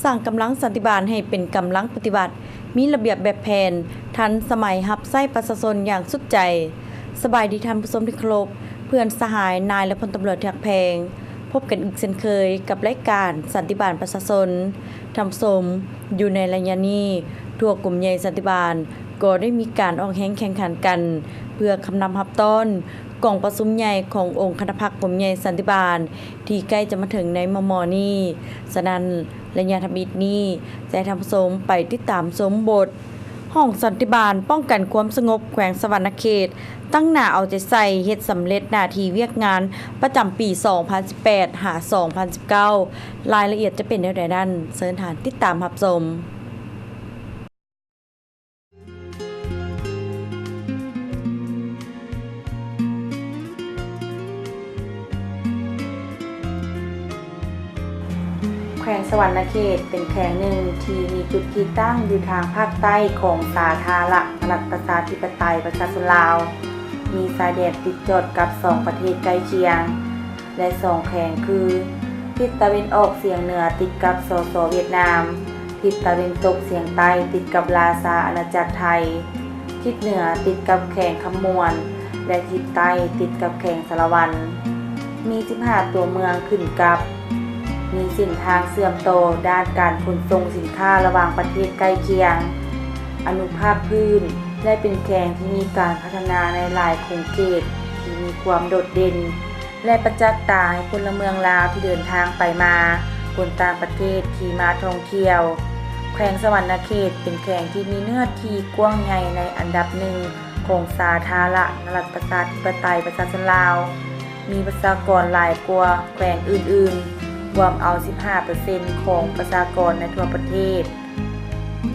ສ້າງກຳລັງສັນຕິບານໃຫ້ເປັນກຳລັງປະຕິບັດ, ມີລະບຽບແບບແຜນ, ທັນສະໄໝ, ຮັບໃຊ້ປະຊາຊົນຢ່າງສຸດໃຈ. ສະບາຍດີທ່ານຜູ້ຊົມທີ່ເຄົາລົບ, ເພື່ອນສະຫາຍ ນາຍ ແລະ ພົນຕຳຫຼວດເອກ ຮັກແພງ. ພົບກັນອີກເຊັ່ນເຄີຍກັບລາຍການສັນຕິບານປະຊາຊົນ. ທ່ານຜູ້ຊົມ, ຢູ່ໃນໄລຍະນີ້, ທົ່ວກົມໃຫຍ່ສັນຕິບານກໍໄດ້ມີການອອກແຮງແຂ່ງຂັນກັນ ເພື່ອຄຳນັບຮັບຕ້ອນກອງປະຊຸມໃຫຍ່ຂອງອົງຄະນະພັກກົມໃຫຍ່ສັນຕິບານ ທີ່ໃກ້ຈະມາເຖິງໃນມໍ່ໆນີ້. ສະນັ້ນ, ໄລຍະທຳອິດນີ້ ຈະໃຫ້ທ່ານຜູ້ຊົມໄປຕິດຕາມຊົມບົດ ຫ້ອງສັນຕິບານປ້ອງກັນຄວາມສະຫງົບແຂວງສະຫວັນນະເຂດ ຕັ້ງໜ້າເອົາໃຈໃສ່ເຮັດສຳເລັດໜ້າທີ່ວຽກງານປະຈຳປີສອງພັນສິບແປດ ຫາ ສອງພັນສິບເກົ້າ. ລາຍລະອຽດຈະເປັນແນວໃດນັ້ນ, ເຊີນທ່ານຕິດຕາມຮັບຊົມ. ແຂວງສະຫວັນນະເຂດເປັນແຂວງໜຶ່ງທີ່ມີຈຸດທີ່ຕັ້ງຢູ່ທາງພາກໃຕ້ຂອງສາທາລະນະລັດປະຊາທິປະໄຕປະຊາຊົນລາວ, ມີຊາຍແດນຕິດຈອດກັບສອງປະເທດໃກ້ຄຽງ ແລະ ສອງແຂວງຄື ທິດຕາເວັນອອກສຽງເໜືອຕິດກັບ ສສ ຫວຽດນາມ, ທິດຕາເວັນຕົກສຽງໃຕ້ຕິດກັບລາຊາອານາຈັກໄທ, ທິດເໜືອຕິດກັບແຂວງຄຳມ່ວນ ແລະ ທິດໃຕ້ຕິດກັບແຂວງສາລະວັນ. ມີສິບຫ້າຕົວເມືອງຂຶ້ນກັບ, ມີເສັ້ນທາງເຊື່ອມຕໍ່ດ້ານການຂົນສົ່ງສິນຄ້າລະຫວ່າງປະເທດໃກ້ຄຽງ, ອະນຸພາກພື້ນ ແລະ ເປັນແຂວງທີ່ມີການພັດທະນາໃນຫຼາຍຂົງເຂດທີ່ມີຄວາມໂດດເດັ່ນ ແລະ ປະຈັກຕາໃຫ້ພົນລະເມືອງລາວທີ່ເດີນທາງໄປມາ, ຄົນຕ່າງປະເທດທີ່ມາທ່ອງທ່ຽວ. ແຂວງສະຫວັນນະເຂດເປັນແຂວງທີ່ມີເນື້ອທີ່ກວ້າງໃຫຍ່ໃນອັນດັບໜຶ່ງຂອງສາທາລະນະລັດປະຊາທິປະໄຕປະຊາຊົນລາວ, ມີປະຊາກອນຫຼາຍກວ່າແຂວງອື່ນໆ, ລວມເອົາສິບຫ້າເປີເຊັນຂອງປະຊາກອນໃນທົ່ວປະເທດ.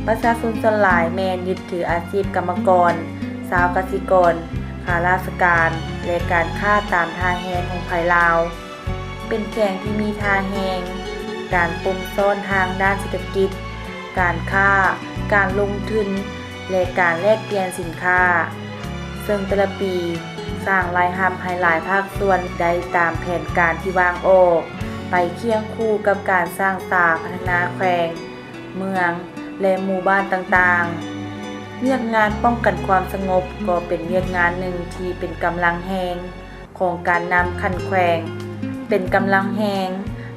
ປະຊາຊົນສ່ວນຫຼາຍແມ່ນຍຶດຖືອາຊີບກຳມະກອນ, ຊາວກະສິກອນ, ຂ້າລາຊະການ ແລະ ການຄ້າຕາມທ່າແຮງຂອງໄພລາວ. ເປັນແຂວງທີ່ມີທ່າແຮງການປົມຊ້ອນທາງດ້ານເສດຖະກິດ, ການຄ້າ, ການລົງທຶນ ແລະ ການແລກປ່ຽນສິນຄ້າ, ເຊິ່ງແຕ່ລະປີສ້າງລາຍຮັບໃຫ້ຫຼາຍພາກສ່ວນໄດ້ຕາມແຜນການທີ່ວາງອອກ, ໄປຄຽງຄູ່ກັບການສ້າງສາພັດທະນາແຂວງ, ເມືອງ ແລະ ໝູ່ບ້ານຕ່າງໆ. ວຽກງານປ້ອງກັນຄວາມສະຫງົບກໍເປັນວຽກງານໜຶ່ງທີ່ເປັນກຳລັງແຮງຂອງການນຳຂັ້ນແຂວງ, ເປັນກຳລັງແຮງ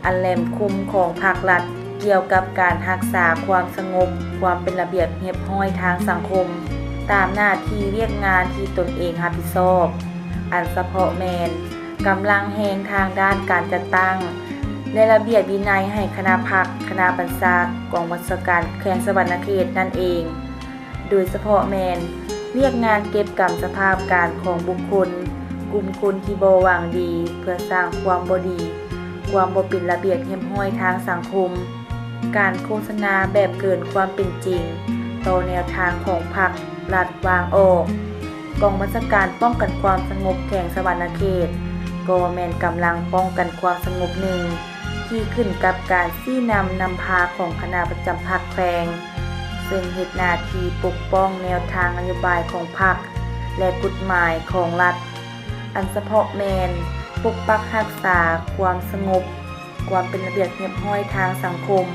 ອັນແຫຼມຄົມຂອງພາກລັດ ກ່ຽວກັບການຮັກສາຄວາມສະຫງົບ, ຄວາມເປັນລະບຽບຮຽບຮ້ອຍທາງສັງຄົມ ຕາມໜ້າທີ່ວຽກງານທີ່ຕົນເອງຮັບຜິດຊອບ, ອັນສະເພາະແມ່ນກຳລັງແຮງທາງດ້ານການຈັດຕັ້ງ ແລະ ລະບຽບວິໄນໃຫ້ຄະນະພັກ, ຄະນະບັນຊາ, ກອງບັນຊາການແຂວງສະຫວັນນະເຂດນັ້ນເອງ. ໂດຍສະເພາະແມ່ນວຽກງານເກັບກຳສະພາບການຂອງບຸກຄົນ, ກຸ່ມຄົນທີ່ບໍ່ຫວັງດີເພື່ອສ້າງຄວາມບໍ່ດີ, ຄວາມບໍ່ເປັນລະບຽບຮຽບຮ້ອຍທາງສັງຄົມ, ການໂຄສະນາແບບເກີນຄວາມເປັນຈິງຕໍ່ແນວທາງຂອງພັກລັດວາງອອກ. ກອງບັນຊາການປ້ອງກັນຄວາມສະຫງົບແຂວງສະຫວັນນະເຂດ ກໍແມ່ນກຳລັງປ້ອງກັນຄວາມສະຫງົບໜຶ່ງ ທີ່ຂຶ້ນກັບການຊີ້ນຳນຳພາຂອງຄະນະປະຈຳພັກແຂວງ, ເຊິ່ງເຮັດໜ້າທີ່ປົກປ້ອງແນວທາງນະໂຍບາຍຂອງພັກ ແລະ ກົດໝາຍຂອງລັດ, ອັນສະເພາະແມ່ນປົກປັກຮັກສາຄວາມສະຫງົບ, ຄວາມເປັນລະບຽບຮຽບຮ້ອຍທາງສັງຄົມ,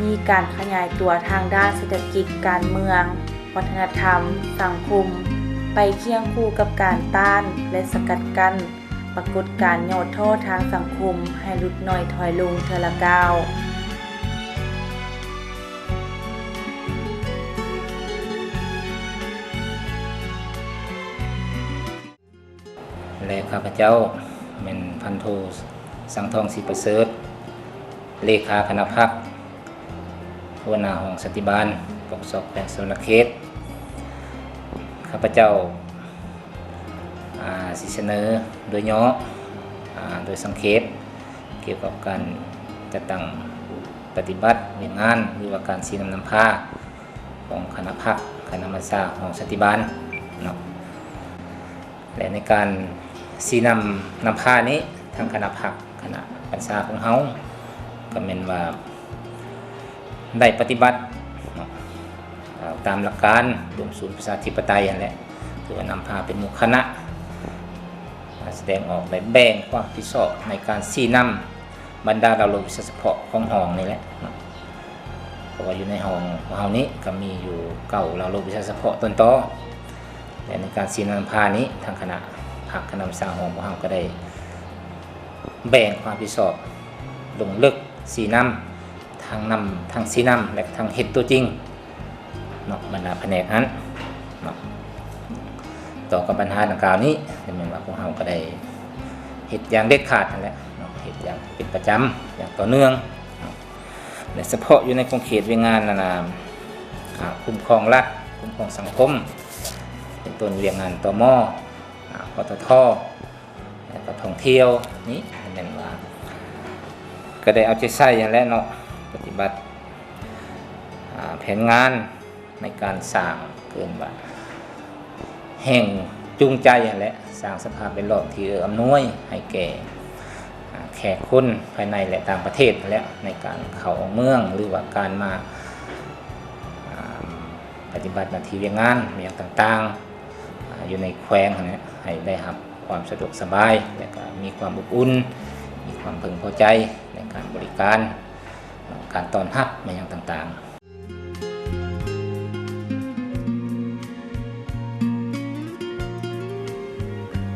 ມີການຂະຫຍາຍຕົວທາງດ້ານເສດຖະກິດ, ການເມືອງ, ວັດທະນະທຳ, ສັງຄົມ, ໄປຄຽງຄູ່ກັບການຕ້ານ ແລະ ສະກັດກັ້ນ ປາກົດການຫຍໍ້ທໍ້ທາງສັງຄົມໃຫ້ຫຼຸດໜ້ອຍຖອຍລົງເທື່ອລະກ້າວ. ແລະ ຂ້າພະເຈົ້າແມ່ນພັນໂທ ສັງທອງ ສີປະເສີດ ເລຂາຄະນະພັກ ຫົວໜ້າຫ້ອງສັນຕິບານ ປກສ ແຂວງສະຫວັນນະເຂດ. ຂ້າພະເຈົ້າ ອາ ຊິສະເໜີໂດຍຫຍໍ້ ອາ ໂດຍສັງເຂບ ກ່ຽວກັບການຈັດຕັ້ງປະຕິບັດວຽກງານ ຫຼືວ່າການຊີ້ນຳນຳພາຂອງຄະນະພັກ ຄະນະບັນຊາຫ້ອງສັນຕິບານເນາະ. ແລະ ໃນການຊີ້ນຳນຳພານີ້ ທາງຄະນະພັກ ຄະນະບັນຊາຂອງເຮົາ ກໍແມ່ນວ່າໄດ້ປະຕິບັດເນາະ ເອີ ຕາມຫຼັກການລວມສູນປະຊາທິປະໄຕຫັ້ນແຫຼະ ຖືວ່ານຳພາເປັນໝູ່ຄະນະ ສະແດງອອກ ແລະ ແບ່ງຄວາມຮັບຜິດຊອບໃນການຊີ້ນຳບັນດາເຫຼົ່າໂລກວິຊາສະເພາະຂອງຫ້ອງນີ້ແຫຼະເນາະ. ເພາະວ່າຢູ່ໃນຫ້ອງຂອງເຮົານີ້ກໍມີຢູ່ເກົ້າເຫຼົ່າໂລກວິຊາສະເພາະຕົ້ນຕໍ ແລະ ໃນການຊີ້ນຳນຳພານີ້ ທາງຄະນະພັກຄະນະປະຊາຫ້ອງຂອງເຮົາກໍໄດ້ແບ່ງຄວາມຮັບຜິດຊອບລົງເລິກຊີ້ນຳ ທັງນຳ ທັງຊີ້ນຳ ແລະ ທັງເຮັດຕົວຈິງເນາະ ບັນດາພະແນກຫັ້ນເນາະ. ຕໍ່ກັບບັນຫາດັ່ງກ່າວນີ້ ກໍແມ່ນວ່າພວກເຮົາກໍໄດ້ເຮັດຢ່າງເດັດຂາດຫັ້ນແຫຼະເນາະ ເຮັດຢ່າງເປັນປະຈຳ ຢ່າງຕໍ່ເນື່ອງເນາະ ແລະ ສະເພາະຢູ່ໃນຂົງເຂດວຽກງານ ອັນນ່າ ອາ ຄຸ້ມຄອງລັດ ຄຸ້ມຄອງສັງຄົມ ເປັນຕົ້ນວຽກງານ ຕມ ອາ ປຕທ ແລ້ວກໍທ່ອງທ່ຽວນີ້ ແມ່ນວ່າກໍໄດ້ເອົາໃຈໃສ່ຫັ້ນແຫຼະເນາະ ປະຕິບັດ ອາ ແຜນງານໃນການສ້າງ ເອີ້ນວ່າແຮງຈູງໃຈຫັ້ນແຫຼະ ສ້າງສະພາບແວດລ້ອມທີ່ເອື້ອອຳນວຍໃຫ້ແກ່ ອາ ແຂກຄົນພາຍໃນ ແລະ ຕ່າງປະເທດຫັ້ນແຫຼະ ໃນການເຂົ້າອອກເມືອງ ຫຼືວ່າການມາ ອາ ປະຕິບັດໜ້າທີ່ວຽກງານຫຍັງຕ່າງໆ ອາ ຢູ່ໃນແຂວງຫັ້ນແຫຼະ ໃຫ້ໄດ້ຮັບຄວາມສະດວກສະບາຍ ແລະ ກະມີຄວາມອົບອຸ່ນ ມີຄວາມເພິ່ງພໍໃຈໃນການບໍລິການ ການຕ້ອນຮັບແມ່ນຫຍັງຕ່າງໆ.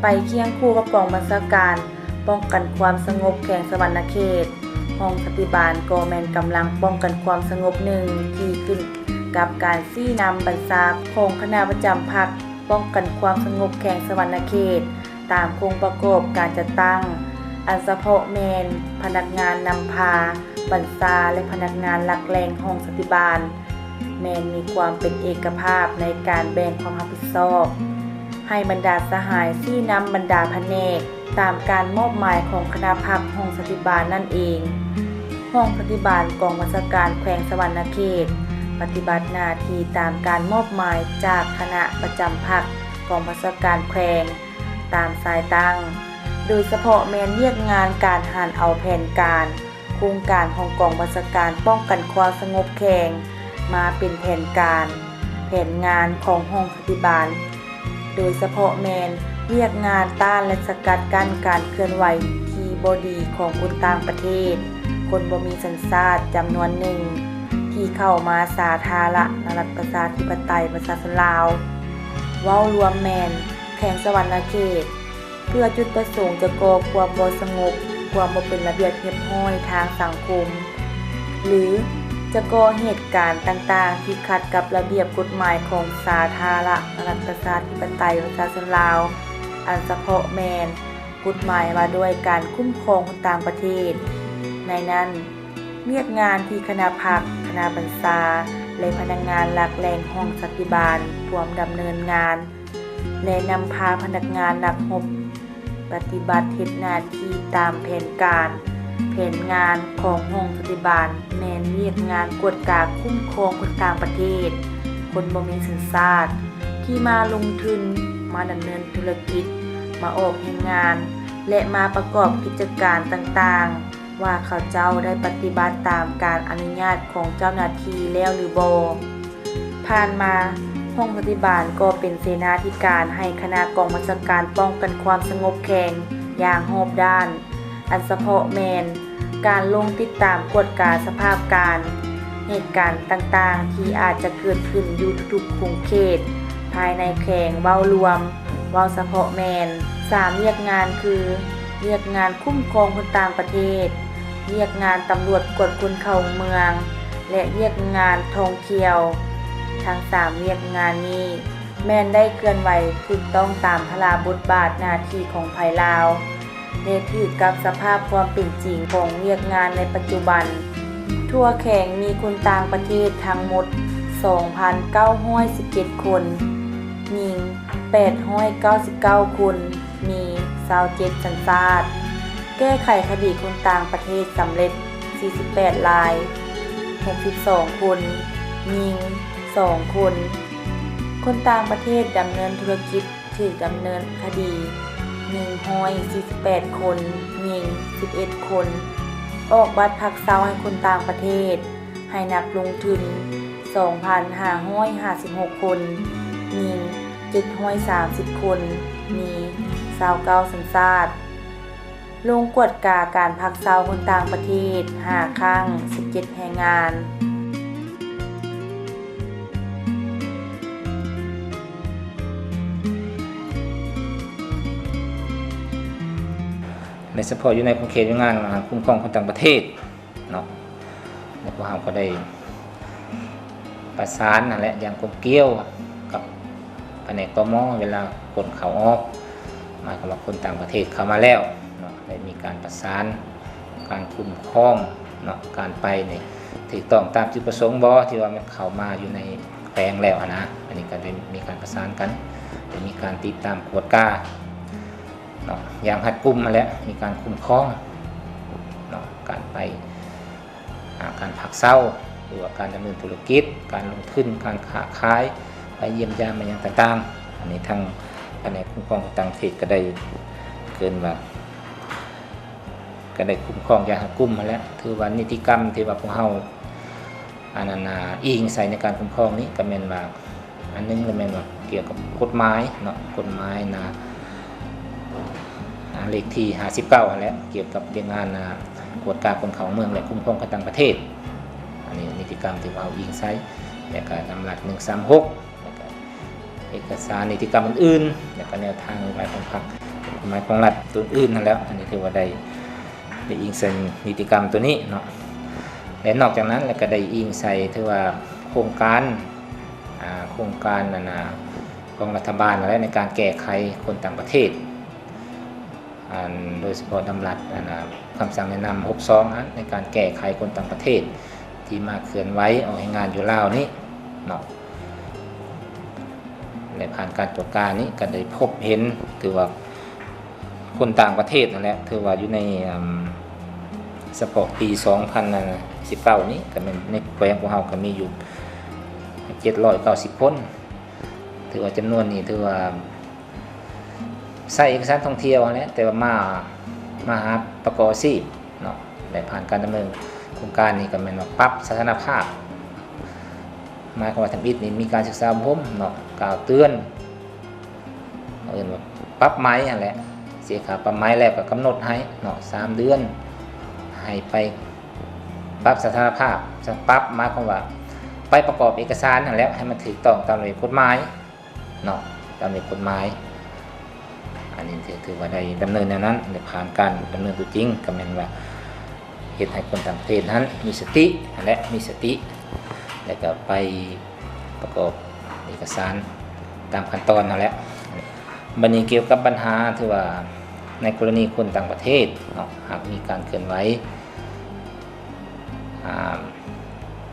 ໄປຄຽງຄູ່ກັບກອງບັນຊາການປ້ອງກັນຄວາມສະຫງົບແຂວງສະຫວັນນະເຂດ, ຫ້ອງສະຕິບານກໍແມ່ນກຳລັງປ້ອງກັນຄວາມສະຫງົບໜຶ່ງທີ່ຂຶ້ນກັບການຊີ້ນຳບັນຊາຂອງຄະນະປະຈຳພັກປ້ອງກັນຄວາມສະຫງົບແຂວງສະຫວັນນະເຂດ ຕາມໂຄງປະກອບການຈັດຕັ້ງ ອັນສະເພາະແມ່ນພະນັກງານນຳພາ, ບັນຊາ ແລະ ພະນັກງານຫຼັກແຫຼ່ງຫ້ອງສະຕິບານ ແມ່ນມີຄວາມເປັນເອກະພາບໃນການແບ່ງຄວາມຮັບຜິດຊອບ ໃຫ້ບັນດາສະຫາຍຊີ້ນຳບັນດາພະແນກ ຕາມການມອບໝາຍຂອງຄະນະພັກຫ້ອງສະຕິບານນັ້ນເອງ. ຫ້ອງສະຕິບານກອງບັນຊາການແຂວງສະຫວັນນະເຂດ ປະຕິບັດໜ້າທີ່ຕາມການມອບໝາຍຈາກຄະນະປະຈຳພັກກອງບັນຊາການແຂວງ ຕາມສາຍຕັ້ງ, ໂດຍສະເພາະແມ່ນວຽກງານການຫັນເອົາແຜນການ, ໂຄງການຂອງກອງບັນຊາການປ້ອງກັນຄວາມສະຫງົບແຂວງ ມາເປັນແຜນການ, ແຜນງານຂອງຫ້ອງສະຕິບານ, ໂດຍສະເພາະແມ່ນວຽກງານຕ້ານ ແລະ ສະກັດກັ້ນການເຄື່ອນໄຫວທີ່ບໍ່ດີຂອງຄົນຕ່າງປະເທດ, ຄົນບໍ່ມີສັນຊາດຈຳນວນໜຶ່ງ ທີ່ເຂົ້າມາສາທາລະນະລັດປະຊາທິປະໄຕປະຊາຊົນລາວ. ເວົ້າລວມແມ່ນ ແຂວງສະຫວັນນະເຂດ ເພື່ອຈຸດປະສົງຈະກໍ່ຄວາມບໍ່ສະຫງົບ, ຄວາມບໍ່ເປັນລະບຽບຮຽບຮ້ອຍທາງສັງຄົມ ຫຼື ຈະກໍ່ເຫດການຕ່າງໆທີ່ຂັດກັບລະບຽບກົດໝາຍຂອງສາທາລະນະລັດປະຊາທິປະໄຕປະຊາຊົນລາວ, ອັນສະເພາະແມ່ນກົດໝາຍວ່າດ້ວຍການຄຸ້ມຄອງຄົນຕ່າງປະເທດ. ໃນນັ້ນ, ວຽກງານທີ່ຄະນະພັກ, ຄະນະບັນຊາ ແລະ ພະນັກງານຫຼັກແຫຼ່ງຫ້ອງສະຕິບານພວມດຳເນີນງານ ແລະ ນຳພາພະນັກງານນັກຮົບປະຕິບັດເຮັດໜ້າທີ່ຕາມແຜນການ, ແຜນງານຂອງຫ້ອງສະຕິບານ ແມ່ນວຽກງານກວດກາຄຸ້ມຄອງຄົນຕ່າງປະເທດ, ຄົນບໍ່ມີສັນຊາດ ທີ່ມາລົງທຶນ, ມາດຳເນີນທຸລະກິດ, ມາອອກແຮງງານ ແລະ ມາປະກອບກິດຈະການຕ່າງໆ ວ່າເຂົາເຈົ້າໄດ້ປະຕິບັດຕາມການອະນຸຍາດຂອງເຈົ້າໜ້າທີ່ແລ້ວຫຼືບໍ່. ຜ່ານມາ, ຫ້ອງສະຕິບານກໍເປັນເສນາທິການໃຫ້ຄະນະກອງບັນຊາການປ້ອງກັນຄວາມສະຫງົບແຂວງຢ່າງຮອບດ້ານ, ອັນສະເພາະແມ່ນການລົງຕິດຕາມກວດກາສະພາບການ, ເຫດການຕ່າງໆທີ່ອາດຈະເກີດຂຶ້ນຢູ່ທຸກໆຂົງເຂດພາຍໃນແຂວງເວົ້າລວມ. ເວົ້າສະເພາະແມ່ນສາມວຽກງານຄື ວຽກງານຄຸ້ມຄອງຄົນຕ່າງປະເທດ, ວຽກງານຕຳຫຼວດກວດຄົນເຂົ້າເມືອງ ແລະ ວຽກງານທ່ອງທ່ຽວ. ທັງສາມວຽກງານນີ້ແມ່ນໄດ້ເຄື່ອນໄຫວຖືກຕ້ອງຕາມພາລະບົດບາດໜ້າທີ່ຂອງໃຜລາວ ແລະ ຖືກກັບສະພາບຄວາມເປັນຈິງຂອງວຽກງານໃນປັດຈຸບັນ. ທົ່ວແຂວງມີຄົນຕ່າງປະເທດທັງໝົດສອງພັນເກົ້າຮ້ອຍສິບເຈັດຄົນ, ຍິງແປດຮ້ອຍເກົ້າສິບເກົ້າຄົນ, ມີຊາວເຈັດສັນຊາດ, ແກ້ໄຂຄະດີຄົນຕ່າງປະເທດສຳເລັດສີ່ສິບແປດລາຍ, ຫົກສິບສອງຄົນ, ຍິງສອງຄົນ, ຄົນຕ່າງປະເທດດຳເນີນທຸລະກິດ ຖືກດຳເນີນຄະດີໜຶ່ງຮ້ອຍສີ່ສິບແປດຄົນ, ຍິງສິບເອັດຄົນ, ອອກບັດພັກເຊົາໃຫ້ຄົນຕ່າງປະເທດ, ໃຫ້ນັກລົງທຶນສອງພັນຫ້າຮ້ອຍຫ້າສິບຫົກຄົນ, ຍິງເຈັດຮ້ອຍສາມສິບຄົນ, ມີຊາວເກົ້າສັນຊາດ. ລົງກວດກາການພັກເຊົາຄົນຕ່າງປະເທດຫ້າຄັ້ງ, ສິບເຈັດແຮງງານ. ສະເພາະຢູ່ໃນຂົງເຂດວຽກງານຄຸ້ມຄອງຄົນຕ່າງປະເທດເນາະ ແລະ ພວກເຮົາກໍໄດ້ປະສານຫັ້ນແຫຼະ ຢ່າງກົມກຽວກັບພະແນກ ຕມ ເວລາຄົນເຂົ້າອອກ ໝາຍຄວາມວ່າຄົນຕ່າງປະເທດເຂົ້າມາແລ້ວເນາະ ໄດ້ມີການປະສານ ການຄຸ້ມຄອງເນາະ ການໄປນີ້ຖືກຕ້ອງຕາມຈຸດປະສົງບໍ່ ທີ່ວ່າມັນເຂົ້າມາຢູ່ໃນແຂວງແລ້ວຫັ້ນນະ. ອັນນີ້ກໍໄດ້ມີການປະສານກັນ ໄດ້ມີການຕິດຕາມກວດກາເນາະ ຢ່າງຮັດກຸມຫັ້ນແຫຼະ ມີການຄຸ້ມຄອງເນາະ ການໄປ ອາ ການພັກເຊົາ ຫຼືວ່າການດຳເນີນທຸລະກິດ ການລົງທຶນ ການຄ້າຂາຍ ໄປຢ້ຽມຢາມ ມາຫຍັງຕ່າງໆ. ອັນນີ້ທາງພະແນກຄຸ້ມຄອງຄົນຕ່າງປະເທດກໍໄດ້ເອີ້ນວ່າ ກໍໄດ້ຄຸ້ມຄອງຢ່າງຮັດກຸມຫັ້ນແຫຼະ. ຖືວ່ານິຕິກຳທີ່ວ່າພວກເຮົາ ອັນນັ້ນນະ ອີງໃສ່ໃນການຄຸ້ມຄອງນີ້ ກໍແມ່ນວ່າ ອັນໜຶ່ງກໍແມ່ນວ່າກ່ຽວກັບກົດໝາຍເນາະ ກົດໝາຍນະ ອາ ເລກທີຫ້າສິບເກົ້າຫັ້ນແຫຼະ ກ່ຽວກັບວຽກງານ ອາ ກວດກາຄົນເຂົ້າເມືອງ ແລະ ຄຸ້ມຄອງຄົນຕ່າງປະເທດ. ອັນນີ້ນິຕິກຳທີ່ວ່າເຮົາອີງໃສ່ ແລະ ກໍດຳລັດໜຶ່ງສາມຫົກ ແລ້ວກໍເອກະສານນິຕິກຳອື່ນໆ ແລ້ວກໍແນວທາງນະໂຍບາຍຂອງພັກ ນະໂຍບາຍຂອງລັດຕົວອື່ນນັ້ນແຫຼະ. ອັນນີ້ຖືວ່າໄດ້ ໄດ້ອີງໃສ່ນິຕິກຳຕົວນີ້ເນາະ ແລະ ນອກຈາກນັ້ນແລ້ວກໍໄດ້ອີງໃສ່ ຖືວ່າໂຄງການ ອາ ໂຄງການ ອັນນະ ຂອງລັດຖະບານນັ້ນແຫຼະ ໃນການແກ້ໄຂຄົນຕ່າງປະເທດ ອັນ ໂດຍສະເພາະດຳລັດ ອັນນະ ຄຳສັ່ງແນະນຳຫົກສອງຫັ້ນ ໃນການແກ້ໄຂຄົນຕ່າງປະເທດ ທີ່ມາເຄື່ອນໄຫວອອກແຮງງານຢູ່ລາວນີ້ເນາະ ແລະ ຜ່ານການກວດການີ້ກໍໄດ້ພົບເຫັນ ຖືວ່າຄົນຕ່າງປະເທດນັ້ນແຫຼະ ຖືວ່າຢູ່ໃນ ອາ ສະເພາະປີສອງພັນສິບເກົ້ານີ້ ກໍແມ່ນໃນແຂວງຂອງເຮົາກໍມີຢູ່ເຈັດຮ້ອຍເກົ້າສິບຄົນ ຖືວ່າຈຳນວນນີ້ຖືວ່າ ໃຊ້ເອກະສານທ່ອງທ່ຽວຫັ້ນແຫຼະ ແຕ່ວ່າມາ ມາຫາປະກອບອາຊີບເນາະ ແລະ ຜ່ານການດຳເນີນໂຄງການນີ້ກໍແມ່ນວ່າປັບສະຖານະພາບ ໝາຍຄວາມວ່າທຳອິດນີ້ມີການສຶກສາອົບຮົມເນາະ ກ່າວເຕືອນ ເອີ້ນວ່າປັບໃໝຫັ້ນແຫຼະ ເສຍຄ່າປັບໃໝແລ້ວກໍກຳນົດໃຫ້ເນາະ ສາມເດືອນ ໃຫ້ໄປປັບສະຖານະພາບ ປັບໝາຍຄວາມວ່າໄປປະກອບເອກະສານຫັ້ນແຫຼະ ໃຫ້ມັນຖືກຕ້ອງຕາມລະບຽບກົດໝາຍ ເນາະ ຕາມກົດໝາຍ. ອັນນີ້ຖື ຖືວ່າໄດ້ດຳເນີນແນວນັ້ນ ໄດ້ຜ່ານການດຳເນີນຕົວຈິງ ກໍແມ່ນວ່າເຮັດໃຫ້ຄົນຕ່າງປະເທດຫັ້ນມີສະຕິຫັ້ນແຫຼະ ມີສະຕິ ແລ້ວກໍໄປປະກອບເອກະສານຕາມຂັ້ນຕອນຫັ້ນແຫຼະ. ບັດນີ້ກ່ຽວກັບບັນຫາທີ່ວ່າໃນກໍລະນີຄົນຕ່າງປະເທດເນາະ ຫາກມີການເຄື່ອນໄຫວ ອາ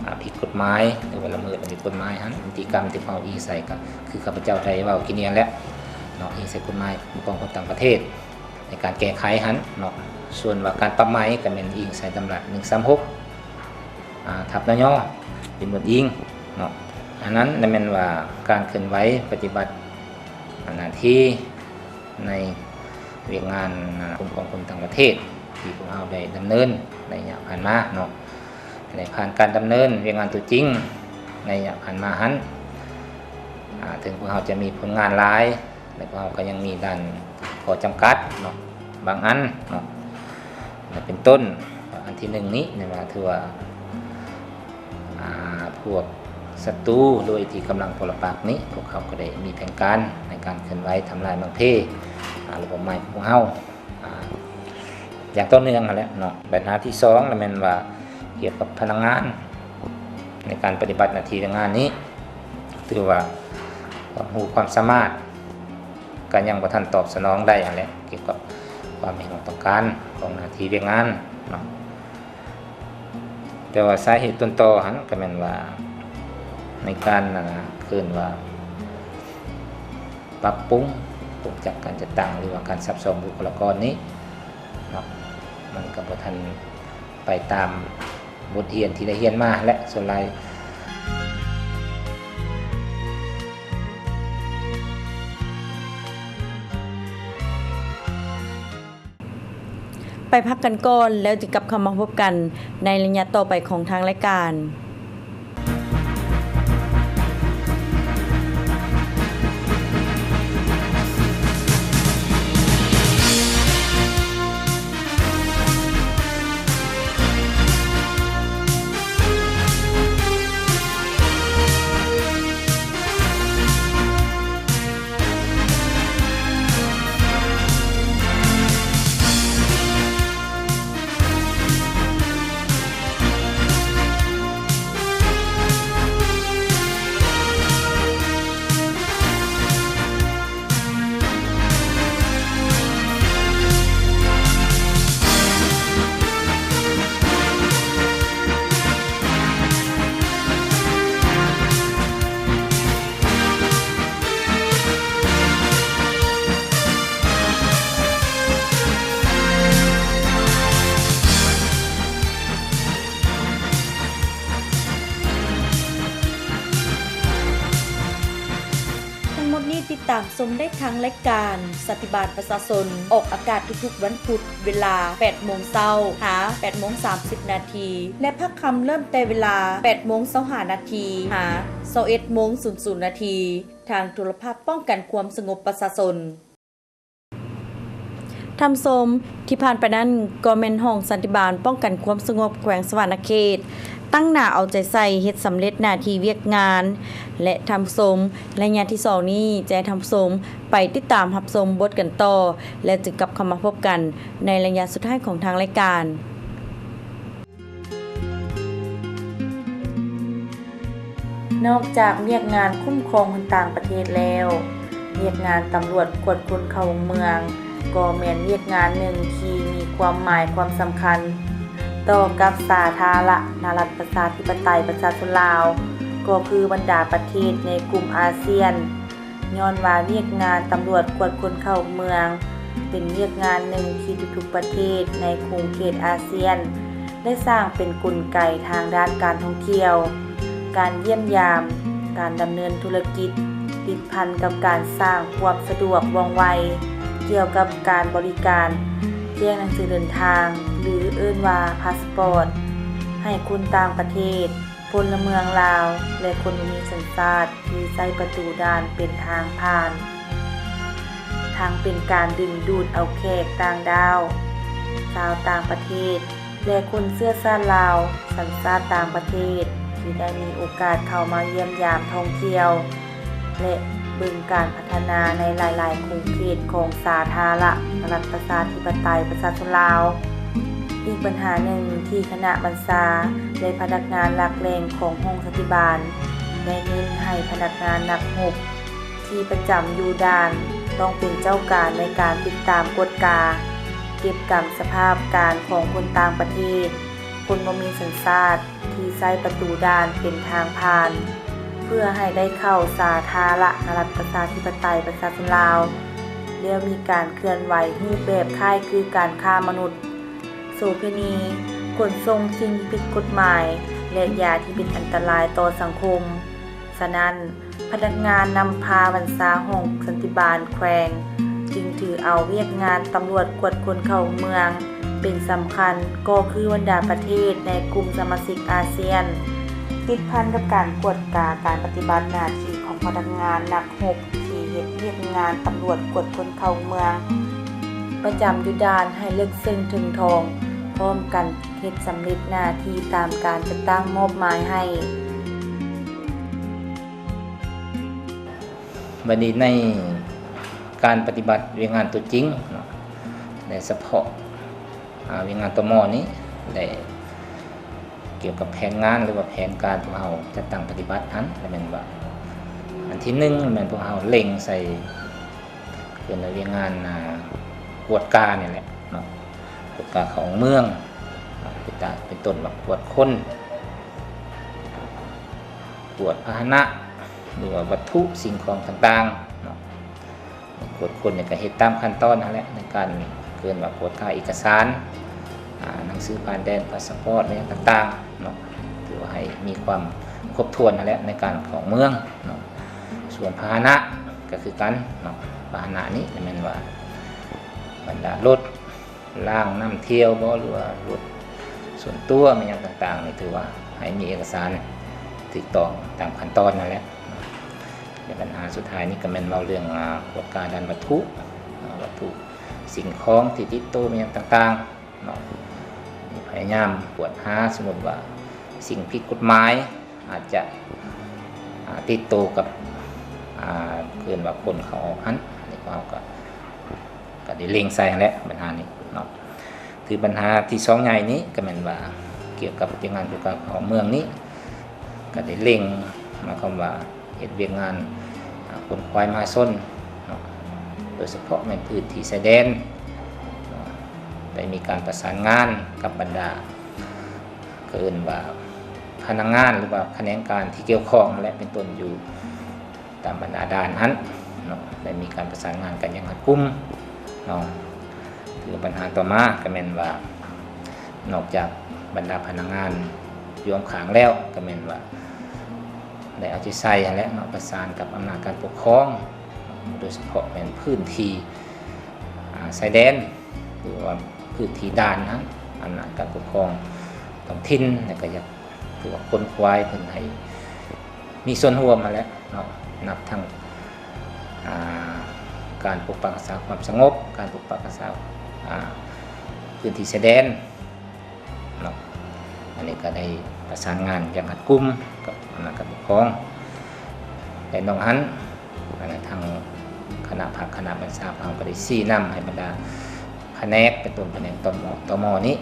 ອາ ຜິດກົດໝາຍ ຫຼືວ່າລະເມີດລະເມີດກົດໝາຍຫັ້ນ ນິຕິກຳທີ່ເຮົາອີງໃສ່ກໍຄືຂ້າພະເຈົ້າໄດ້ເວົ້າກີ້ນີ້ແຫຼະເນາະ ອີງໃສ່ກົດໝາຍຂອງຄົນຕ່າງປະເທດໃນການແກ້ໄຂຫັ້ນເນາະ. ສ່ວນວ່າການປັບໃໝກໍແມ່ນອີງໃສ່ດຳລັດໜຶ່ງສາມຫົກ ອາ ທັບ ນຍ ເປັນບົດອີງເນາະ. ອັນນັ້ນລະແມ່ນວ່າການເຄື່ອນໄຫວປະຕິບັດໜ້າທີ່ ໃນວຽກງານ ອາ ຄຸ້ມຄອງຄົນຕ່າງປະເທດ ທີ່ພວກເຮົາໄດ້ດຳເນີນໃນໄລຍະຜ່ານມາເນາະ ໄດ້ຜ່ານການດຳເນີນວຽກງານຕົວຈິງໃນໄລຍະຜ່ານມາຫັ້ນ ອາ ເຖິງພວກເຮົາຈະມີຜົນງານຫຼາຍ ແຕ່ພວກເຮົາກໍຍັງມີດ້ານຂໍ້ຈຳກັດເນາະ ບາງອັນເນາະ ແລະ ເປັນຕົ້ນ ອັນທີໜຶ່ງນີ້ ແມ່ນວ່າຖືວ່າ ອາ ພວກສັດຕູ ໂດຍທີ່ກຳລັງປໍລະປັກນີ້ ພວກເຂົາກໍໄດ້ມີແຜນການໃນການເຄື່ອນໄຫວທຳລາຍໝັ້ນເພ ອາ ລະບົບໃໝ່ຂອງພວກເຮົາ ອາ ຢ່າງຕໍ່ເນື່ອງຫັ້ນແຫຼະເນາະ. ບັນຫາທີສອງລະແມ່ນວ່າກ່ຽວກັບພະນັກງານໃນການປະຕິບັດໜ້າທີ່ວຽກງານນີ້ ຖືວ່າຄວາມຮູ້ຄວາມສາມາດ ກໍຍັງບໍ່ທັນຕອບສະໜອງໄດ້ຫັ້ນແຫຼະ ກ່ຽວກັບຄວາມເຫັນຂອງຕ້ອງການຂອງໜ້າທີ່ວຽກງານເນາະ. ແຕ່ວ່າສາເຫດຕົ້ນຕໍຫັ້ນກໍແມ່ນວ່າໃນການ ອັນນະ ເອີ້ນວ່າປັບປຸງໂຄງຈັກການຈັດຕັ້ງ ຫຼືວ່າການຊັບຊ້ອມບຸກຄະລາກອນນີ້ເນາະ ມັນກໍບໍ່ທັນໄປຕາມ ບົດຮຽນທີ່ໄດ້ຮຽນມາແຫຼະ ສ່ວນຫຼາຍ. ໄປພັກກັນກ່ອນ ແລ້ວຈຶ່ງກັບເຂົ້າມາພົບກັນໃນໄລຍະຕໍ່ໄປຂອງທາງລາຍການ. ຕິດຕາມຊົມໄດ້ທາງລາຍການສັນຕິບານປະຊາຊົນ ອອກອາກາດທຸກໆວັນພຸດ ເວລາແປດໂມງເຊົ້າຫາແປດໂມງສາມສິບນາທີ ແລະ ພາກຄ່ຳເລີ່ມແຕ່ເວລາແປດໂມງຊາວຫ້ານາທີຫາຊາວເອັດໂມງສູນນາທີ ທາງໂທລະພາບປ້ອງກັນຄວາມສະຫງົບປະຊາຊົນ. ທ່ານຜູ້ຊົມ, ທີ່ຜ່ານໄປນັ້ນກໍແມ່ນຫ້ອງສັນຕິບານປ້ອງກັນຄວາມສະຫງົບແຂວງສະຫວັນນະເຂດ ຕັ້ງໜ້າເອົາໃຈໃສ່ເຮັດສຳເລັດໜ້າທີ່ວຽກງານ ແລະ ທ່ານຜູ້ຊົມ, ໄລຍະທີສອງນີ້ຈະໃຫ້ທ່ານຜູ້ຊົມໄປຕິດຕາມຮັບຊົມບົດກັນຕໍ່ ແລ້ວຈຶ່ງກັບເຂົ້າມາພົບກັນໃນໄລຍະສຸດທ້າຍຂອງທາງລາຍການ. ນອກຈາກວຽກງານຄຸ້ມຄອງຄົນຕ່າງປະເທດແລ້ວ, ວຽກງານຕຳຫຼວດກວດຄົນເຂົ້າເມືອງ ກໍແມ່ນວຽກງານໜຶ່ງທີ່ມີຄວາມໝາຍຄວາມສຳຄັນຕໍ່ກັບສາທາລະນະລັດປະຊາທິປະໄຕປະຊາຊົນລາວ, ກໍຄືບັນດາປະເທດໃນກຸ່ມອາຊຽນ. ຍ້ອນວ່າວຽກງານຕຳຫຼວດກວດຄົນເຂົ້າເມືອງ ເປັນວຽກງານໜຶ່ງທີ່ທຸກໆປະເທດໃນຂົງເຂດອາຊຽນ ໄດ້ສ້າງເປັນກົນໄກທາງດ້ານການທ່ອງທ່ຽວ, ການຢ້ຽມຢາມ, ການດຳເນີນທຸລະກິດ ຕິດພັນກັບການສ້າງຄວາມສະດວກວ່ອງໄວກ່ຽວກັບການບໍລິການແຈ້ງໜັງສືເດີນທາງ ຫຼື ເອີ້ນວ່າພາສປອດ ໃຫ້ຄົນຕ່າງປະເທດ, ພົນລະເມືອງລາວ ແລະ ຄົນບໍ່ມີສັນຊາດ ທີ່ໃຊ້ປະຕູດ່ານເປັນທາງຜ່ານ, ທັງເປັນການດຶງດູດເອົາແຂກຕ່າງດ້າວ, ຊາວຕ່າງປະເທດ ແລະ ຄົນເຊື້ອຊາດລາວ ສັນຊາດຕ່າງປະເທດ ທີ່ໄດ້ມີໂອກາດເຂົ້າມາຢ້ຽມຢາມທ່ອງທ່ຽວ ແລະ ເບິ່ງການພັດທະນາໃນຫຼາຍໆຂົງເຂດຂອງສາທາລະນະລັດປະຊາທິປະໄຕປະຊາຊົນລາວ. ອີກບັນຫາໜຶ່ງທີ່ຄະນະບັນຊາ ແລະ ພະນັກງານຫຼັກແຫຼ່ງຂອງຫ້ອງສັນຕິບານ ໄດ້ເນັ້ນໃຫ້ພະນັກງານນັກຮົບ ທີ່ປະຈຳຢູ່ດ່ານ ຕ້ອງເປັນເຈົ້າການໃນການຕິດຕາມກວດກາ, ເກັບກຳສະພາບການຂອງຄົນຕ່າງປະເທດ, ຄົນບໍ່ມີສັນຊາດ ທີ່ໃຊ້ປະຕູດ່ານເປັນທາງຜ່ານ ເພື່ອໃຫ້ໄດ້ເຂົ້າສາທາລະນະລັດປະຊາທິປະໄຕປະຊາຊົນລາວ, ແລ້ວມີການເຄື່ອນໄຫວຮູບແບບຄ້າຍຄືການຄ້າມະນຸດ, ໂສເພນີ, ຂົນສົ່ງສິ່ງທີ່ຜິດກົດໝາຍ ແລະ ຢາທີ່ເປັນອັນຕະລາຍຕໍ່ສັງຄົມ. ສະນັ້ນ, ພະນັກງານນຳພາບັນຊາຫ້ອງສັນຕິບານແຂວງ ຈຶ່ງຖືເອົາວຽກງານຕຳຫຼວດກວດຄົນເຂົ້າເມືອງເປັນສຳຄັນ ກໍຄືບັນດາປະເທດໃນກຸ່ມສະມາຊິກອາຊຽນ, ຕິດພັນກັບການກວດກາການປະຕິບັດໜ້າທີ່ຂອງພະນັກງານນັກຮົບທີ່ເຮັດວຽກງານຕຳຫຼວດກວດຄົນເຂົ້າເມືອງ ປະຈຳຢູ່ດ່ານໃຫ້ເລິກເຊິ່ງເຖິງຖອງ, ພ້ອມກັນເຮັດສຳເລັດໜ້າທີ່ຕາມການຈັດຕັ້ງມອບໝາຍໃຫ້. ບັດນີ້ໃນການປະຕິບັດວຽກງານຕົວຈິງເນາະ ໃນສະເພາະ ອາ ວຽກງານ ຕມ ນີ້ ໄດ້ກ່ຽວກັບແຜນງານ ຫຼືວ່າແຜນການພວກເຮົາຈັດຕັ້ງປະຕິບັດຫັ້ນ ລະແມ່ນວ່າ ອັນທີໜຶ່ງ ແມ່ນພວກເຮົາເລັ່ງໃສ່ ເອີ້ນວ່າວຽກງານ ອາ ກວດການີ້ແຫຼະເນາະ ກວດກາເຂົ້າເມືອງ ເປັນຕາ ເປັນຕົ້ນວ່າກວດຄົນ ກວດພາຫະນະ ຫຼືວ່າວັດຖຸສິ່ງຂອງຕ່າງໆເນາະ ກວດຄົນນີ້ກໍເຮັດຕາມຂັ້ນຕອນຫັ້ນແຫຼະ ໃນການເອີ້ນວ່າກວດກາເອກະສານ ອາ ໜັງສືຜ່ານແດນ ພາສປອດ ອີ່ຫຍັງຕ່າງໆເນາະ ຖືວ່າໃຫ້ມີຄວາມຄົບຖ້ວນຫັ້ນແຫຼະ ໃນການເຂົ້າເມືອງເນາະ ສ່ວນພາຫະນະກໍຄືກັນເນາະ ພາຫະນະນີ້ແມ່ນວ່າບັນດາລົດ ລາງນຳທ່ຽວບໍ ຫຼືວ່າລົດສ່ວນຕົວ ແມ່ນຫຍັງຕ່າງໆນີ້ ຖືວ່າໃຫ້ມີເອກະສານຖືກຕ້ອງຕາມຂັ້ນຕອນນັ້ນແຫຼະ. ແລະ ບັນຫາສຸດທ້າຍນີ້ກໍແມ່ນເວົ້າເລື່ອງ ອາ ກວດກາດ້ານວັດຖຸ ອາ ວັດຖຸສິ່ງຂອງທີ່ຕິດໂຕ ແມ່ນຫຍັງຕ່າງໆເນາະ ພະຍາຍາມກວດຫາ ສົມມຸດວ່າສິ່ງຜິດກົດໝາຍ ອາດຈະ ອາ ຕິດໂຕກັບ ອາ ເອີ້ນວ່າຄົນເຂົ້າອອກຫັ້ນ ອັນນີ້ພວກເຮົາກໍ ກໍໄດ້ເລັ່ງໃສ່ຫັ້ນແຫຼະ ບັນຫານີ້ເນາະ. ຄືບັນຫາທີສອງໃຫຍ່ນີ້ກໍແມ່ນວ່າ ກ່ຽວກັບວຽກງານກວດກາເຂົ້າເມືອງນີ້ ກໍໄດ້ເລັ່ງ ໝາຍຄວາມວ່າເຮັດວຽກງານ ອາ ຂົນຂວາຍມະຫາຊົນເນາະ ໂດຍສະເພາະແມ່ນພື້ນທີ່ຊາຍແດນເນາະ ໄດ້ມີການປະສານງານກັບບັນດາ ກໍເອີ້ນວ່າພະນັກງານ ຫຼືວ່າຂະແໜງການທີ່ກ່ຽວຂ້ອງຫັ້ນແຫຼະ ເປັນຕົ້ນຢູ່ຕາມບັນດາດ່ານຫັ້ນເນາະ ໄດ້ມີການປະສານງານກັນຢ່າງຮັດກຸມເນາະ. ຖືວ່າບັນຫາຕໍ່ມາກໍແມ່ນວ່າ ນອກຈາກບັນດາພະນັກງານຢູ່ອ້ອມຂ້າງແລ້ວ ກໍແມ່ນວ່າໄດ້ເອົາໃຈໃສ່ຫັ້ນແຫຼະເນາະ ປະສານກັບອຳນາດການປົກຄອງ ໂດຍສະເພາະແມ່ນພື້ນທີ່ ອາ ຊາຍແດນ ຫຼືວ່າພື້ນທີ່ດ່ານຫັ້ນ ອຳນາດການປົກຄອງທ້ອງຖິ່ນ ແລ້ວກໍຢາກ ຖືວ່າຂົນຂວາຍເພິ່ນໃຫ້ມີສ່ວນຮ່ວມຫັ້ນແຫຼະເນາະ ນັບທັງ ອາ ການປົກປັກຮັກສາຄວາມສະຫງົບ ການປົກປັກຮັກສາ ອາ ພື້ນທີ່ຊາຍແດນເນາະ. ອັນນີ້ກໍໄດ້ປະສານງານຢ່າງຮັດກຸມກັບອຳນາດການປົກຄອງ ແລະ ນອກຫັ້ນ ອັນນັ້ນ ທາງຄະນະພັກ ຄະນະບັນຊາຂອງເຮົາກໍໄດ້ຊີ້ນຳໃຫ້ບັນດາພະແນກ ເປັນຕົ້ນພະແນກ ຕມ ຕມ ນີ້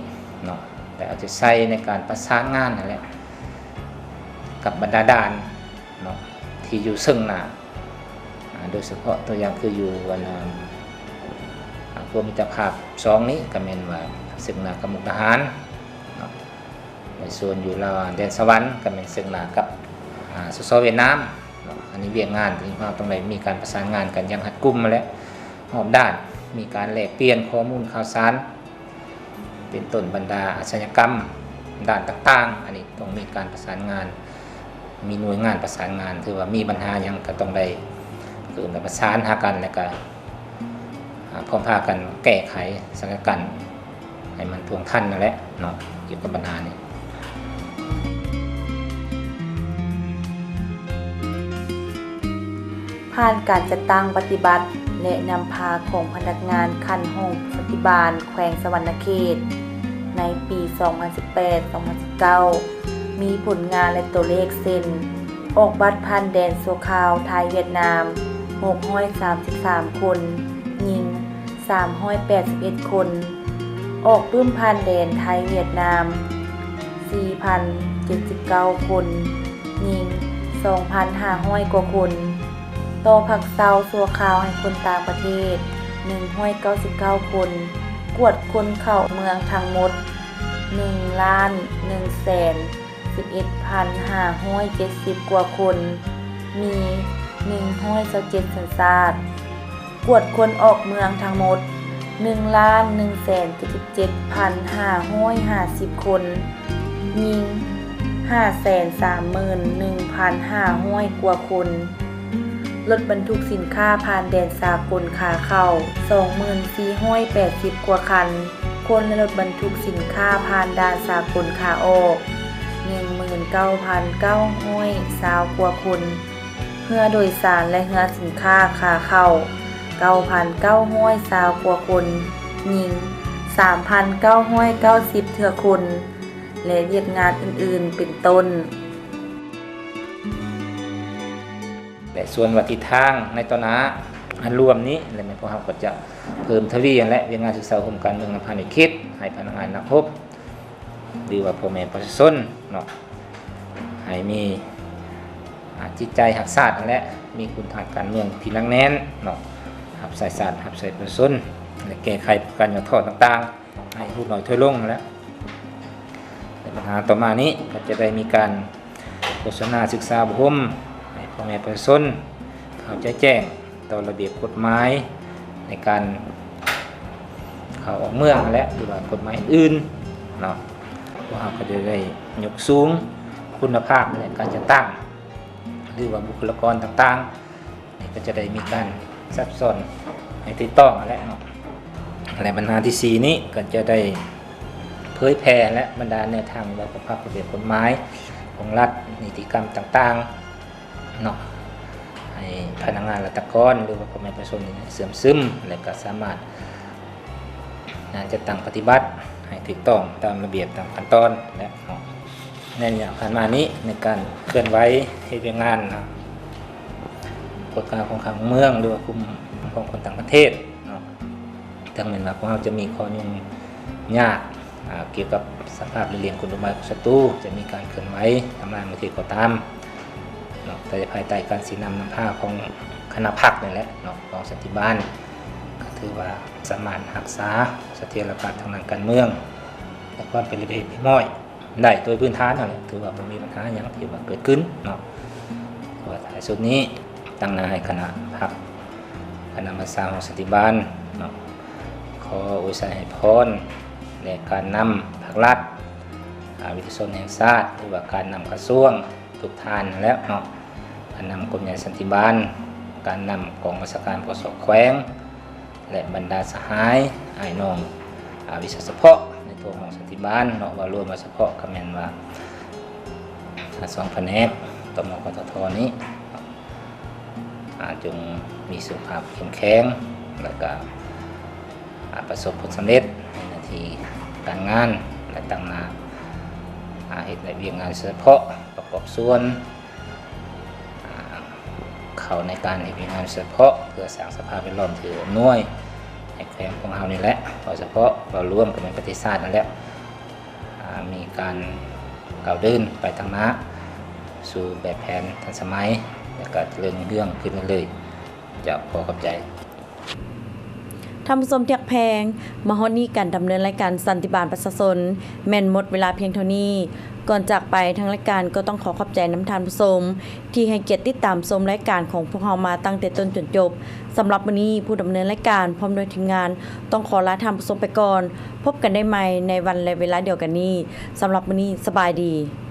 ເນາະ ໄດ້ເອົາໃຈໃສ່ໃນການປະສານງານນັ້ນແຫຼະ ກັບບັນດາດ່ານເນາະ ທີ່ຢູ່ເຊິ່ງໜ້າ ອາ ໂດຍສະເພາະຕົວຢ່າງຄືຢູ່ອັນ ອາ ຂົວມິດຕະພາບສອງນີ້ ກໍແມ່ນວ່າເຊິ່ງໜ້າກັບມຸກດາຫານເນາະ. ໃນສ່ວນຢູ່ລາວແດນສະຫວັນກໍແມ່ນເຊິ່ງໜ້າກັບ ອາ ສສ ຫວຽດນາມເນາະ. ອັນນີ້ວຽກງານທີ່ເຮົາຕ້ອງໄດ້ມີການປະສານງານກັນຢ່າງຮັດກຸມຫັ້ນແຫຼະ ຮອບດ້ານ ມີການແລກປ່ຽນຂໍ້ມູນຂ່າວສານ ເປັນຕົ້ນບັນດາອາຊະຍາກຳດ້ານຕ່າງໆ ອັນນີ້ຕ້ອງມີການປະສານງານ ມີໜ່ວຍງານປະສານງານ ຖືວ່າມີບັນຫາຫຍັງກໍຕ້ອງໄດ້ເອີ້ນປະສານຫາກັນ ແລ້ວກໍ ອາ ພ້ອມພາກັນແກ້ໄຂສະຖານະການໃຫ້ມັນທ່ວງທັນນັ້ນແຫຼະເນາະ ກ່ຽວກັບບັນຫານີ້. ຜ່ານການຈັດຕັ້ງປະຕິບັດ ແລະ ນຳພາຂອງພະນັກງານຂັ້ນຫ້ອງສັນຕິບານແຂວງສະຫວັນນະເຂດ ໃນປີສອງພັນສິບແປດ ສອງພັນສິບເກົ້າ ມີຜົນງານ ແລະ ຕົວເລກເຊັ່ນ: ອອກບັດຜ່ານແດນຊົ່ວຄາວໄທ-ຫວຽດນາມ ຫົກຮ້ອຍສາມສິບສາມຄົນ, ຍິງ ສາມຮ້ອຍແປດສິບເອັດຄົນ, ອອກປຶ້ມຜ່ານແດນໄທ-ຫວຽດນາມ ສີ່ພັນເຈັດສິບເກົ້າຄົນ, ຍິງ ສອງພັນຫ້າຮ້ອຍກວ່າຄົນ, ຕໍ່ພັກເຊົາຊົ່ວຄາວໃຫ້ຄົນຕ່າງປະເທດ ໜຶ່ງຮ້ອຍເກົ້າສິບເກົ້າຄົນ, ກວດຄົນເຂົ້າເມືອງທັງໝົດ ໜຶ່ງລ້ານໜຶ່ງແສນສິບເອັດພັນຫ້າຮ້ອຍເຈັດສິບກວ່າຄົນ, ມີໜຶ່ງຮ້ອຍຊາວເຈັດສັນຊາດ, ກວດຄົນອອກເມືອງທັງໝົດ ໜຶ່ງລ້ານໜຶ່ງແສນເຈັດສິບເຈັດພັນຫ້າຮ້ອຍຫ້າສິບຄົນ, ຍິງ ຫ້າແສນສາມໝື່ນໜຶ່ງພັນຫ້າຮ້ອຍກວ່າຄົນ, ລົດບັນທຸກສິນຄ້າຜ່ານແດນສາກົນຂາເຂົ້າ ສອງໝື່ນສີ່ຮ້ອຍແປດສິບກວ່າຄັນ, ຄົນ ແລະ ລົດບັນທຸກສິນຄ້າຜ່ານດ່ານສາກົນຂາອອກ ໜຶ່ງໝື່ນເກົ້າພັນເກົ້າຮ້ອຍຊາວກວ່າຄົນ, ເຮືອໂດຍສານ ແລະ ເຮືອສິນຄ້າຂາເຂົ້າ ເກົ້າພັນເກົ້າຮ້ອຍຊາວກວ່າຄົນ, ຍິງ ສາມພັນເກົ້າຮ້ອຍເກົ້າສິບເທື່ອຄົນ ແລະ ວຽກງານອື່ນໆ ເປັນຕົ້ນ. ແລະ ສ່ວນວ່າທິດທາງໃນຕໍ່ໜ້າອັນລວມນີ້ ແລະ ແມ່ນພວກເຮົາກໍຈະເພີ່ມທະວີຫັ້ນແຫຼະ ວຽກງານສຶກສາອົບຮົມການເມືອງນຳພາໃນເຂດ ໃຫ້ພະນັກງານນັກຮົບ ຫຼືວ່າພໍ່ແມ່ປະຊາຊົນເນາະ ໃຫ້ມີ ອາ ຈິດໃຈຮັກຊາດຫັ້ນແຫຼະ ມີຄຸນທາດການເມືອງທີ່ໜັກແໜ້ນເນາະ ຮັບໃຊ້ຊາດ ຮັບໃຊ້ປະຊາຊົນ ແລະ ແກ້ໄຂການຫຍໍ້ທໍ້ຕ່າງໆ ໃຫ້ຫຼຸດໜ້ອຍຖອຍລົງຫັ້ນແຫຼະ. ແລະ ບັນຫາຕໍ່ມານີ້ກໍຈະໄດ້ມີການໂຄສະນາສຶກສາອົບຮົມໃຫ້ພໍ່ແມ່ປະຊາຊົນເຂົ້າໃຈແຈ້ງຕໍ່ລະບຽບກົດໝາຍໃນການເຂົ້າອອກເມືອງຫັ້ນແຫຼະ ຫຼືວ່າກົດໝາຍອື່ນໆເນາະ. ພວກເຮົາກໍຈະໄດ້ຍົກສູງຄຸນນະພາບ ແລະ ການຈັດຕັ້ງ ຫຼືວ່າບຸກຄະລາກອນຕ່າງໆ ນີ້ກໍຈະໄດ້ມີການຊັກຊ້ອນໃຫ້ຖືກຕ້ອງຫັ້ນແຫຼະເນາະ ແລະ ບັນຫາທີສີ່ນີ້ກໍຈະໄດ້ເຜີຍແຜ່ ແລະ ບັນດາແນວທາງ ແລະ ປະກອບລະບຽບກົດໝາຍຂອງລັດ ນິຕິກຳຕ່າງໆເນາະ ໃຫ້ພະນັກງານລັດຖະກອນ ຫຼືວ່າພໍ່ແມ່ປະຊາຊົນນີ້ເຊື່ອມຊຶມ ແລະ ກໍສາມາດ ງານຈັດຕັ້ງປະຕິບັດໃຫ້ຖືກຕ້ອງຕາມລະບຽບຕາມຂັ້ນຕອນແຫຼະເນາະ. ໃນໄລຍະຜ່ານມານີ້ ໃນການເຄື່ອນໄຫວເຮັດວຽກງານນະ ກົດການຄຸ້ມຄອງເມືອງ ຫຼືວ່າຄຸ້ມຄອງຄົນຕ່າງປະເທດເນາະ ເຖິງແມ່ນວ່າພວກເຮົາຈະມີຂໍ້ຫຍຸ້ງຍາກ ອາ ກ່ຽວກັບສະພາບຫຼີ່ຫຼ່ຽງກຸນລະບາຍຂອງສັດຕູ ຈະມີການເຄື່ອນໄຫວທຳລາຍປະເທດກໍຕາມເນາະ ແຕ່ພາຍໃຕ້ການຊີ້ນຳນຳພາຂອງຄະນະພັກນີ້ແຫຼະເນາະ ຂອງສັນຕິບານ ກໍຖືວ່າສາມາດຮັກສາສະຖຽນລະພາບທາງດ້ານການເມືອງ ແລະ ຄວາມເປັນລະບຽບຮຽບຮ້ອຍໄດ້ໂດຍພື້ນຖານຫັ້ນແຫຼະ ຖືວ່າບໍ່ມີບັນຫາຫຍັງທີ່ວ່າເກີດຂຶ້ນເນາະ. ເພາະວ່າທ້າຍສຸດນີ້ ຕັ້ງໜ້າໃຫ້ຄະນະພັກ ຄະນະບັນຊາຂອງສັນຕິບານເນາະ ຂໍອວຍໄຊໃຫ້ພອນ ແລະ ການນຳພັກລັດ ອາ ວິທະຍາຊົນແຫ່ງຊາດ ຫຼືວ່າການນຳກະຊວງທຸກທ່ານຫັ້ນແຫຼະເນາະ ການນຳກົມໃຫຍ່ສັນຕິບານ ການນຳກອງບັນຊາການ ປກສ ແຂວງ ແລະ ບັນດາສະຫາຍອ້າຍນ້ອງ ອາ ວິຊາສະເພາະໃນທົ່ວຫ້ອງສັນຕິບານເນາະ, ເວົ້າລວມວ່າສະເພາະກໍແມ່ນວ່າ ອາ ສອງພະແນກ ຕມກທທ ນີ້ ອາ ຈົ່ງມີສຸຂະພາບເຂັ້ມແຂງ ແລະກະ ອາ ປະສົບຜົນສຳເລັດໃນໜ້າທີ່ການງານ ແລະ ຕັ້ງໜ້າ ອາ ເຮັດວຽກງານສະເພາະ ປະກອບສ່ວນ ອາ ເຂົ້າໃນການເຮັດວຽກງານສະເພາະ ເພື່ອສ້າງສະພາບແວດລ້ອມທີ່ເອື້ອອຳນວຍໃຫ້ແຂວງຂອງເຮົານີ້ແຫຼະ. ເວົ້າສະເພາະ ເວົ້າລວມກໍແມ່ນປະເທດຊາດນັ້ນແຫຼະ ອາ ມີການກ້າວເດີນໄປທາງໜ້າ ສູ່ແບບແຜນທັນສະໄໝ ແລະກະຈະເລີນຮຸ່ງເຮືອງຂຶ້ນເລື້ອຍໆ. ເຈົ້າ, ຂໍຂອບໃຈ. ທ່ານຜູ້ຊົມທີ່ຮັກແພງ, ມາຮອດນີ້ການດຳເນີນລາຍການສັນຕິບານປະຊາຊົນ ແມ່ນໝົດເວລາພຽງເທົ່ານີ້. ກ່ອນຈາກໄປ, ທາງລາຍການກໍຕ້ອງຂໍຂອບໃຈນຳທ່ານຜູ້ຊົມ ທີ່ໃຫ້ກຽດຕິດຕາມຊົມລາຍການຂອງພວກເຮົາມາຕັ້ງແຕ່ຕົ້ນຈົນຈົບ. ສຳລັບມື້ນີ້, ຜູ້ດຳເນີນລາຍການພ້ອມດ້ວຍທີມງານ ຕ້ອງຂໍລາທ່ານຜູ້ຊົມໄປກ່ອນ. ພົບກັນໄດ້ໃໝ່ໃນວັນ ແລະ ເວລາດຽວກັນນີ້. ສຳລັບມື້ນີ້, ສະບາຍດີ.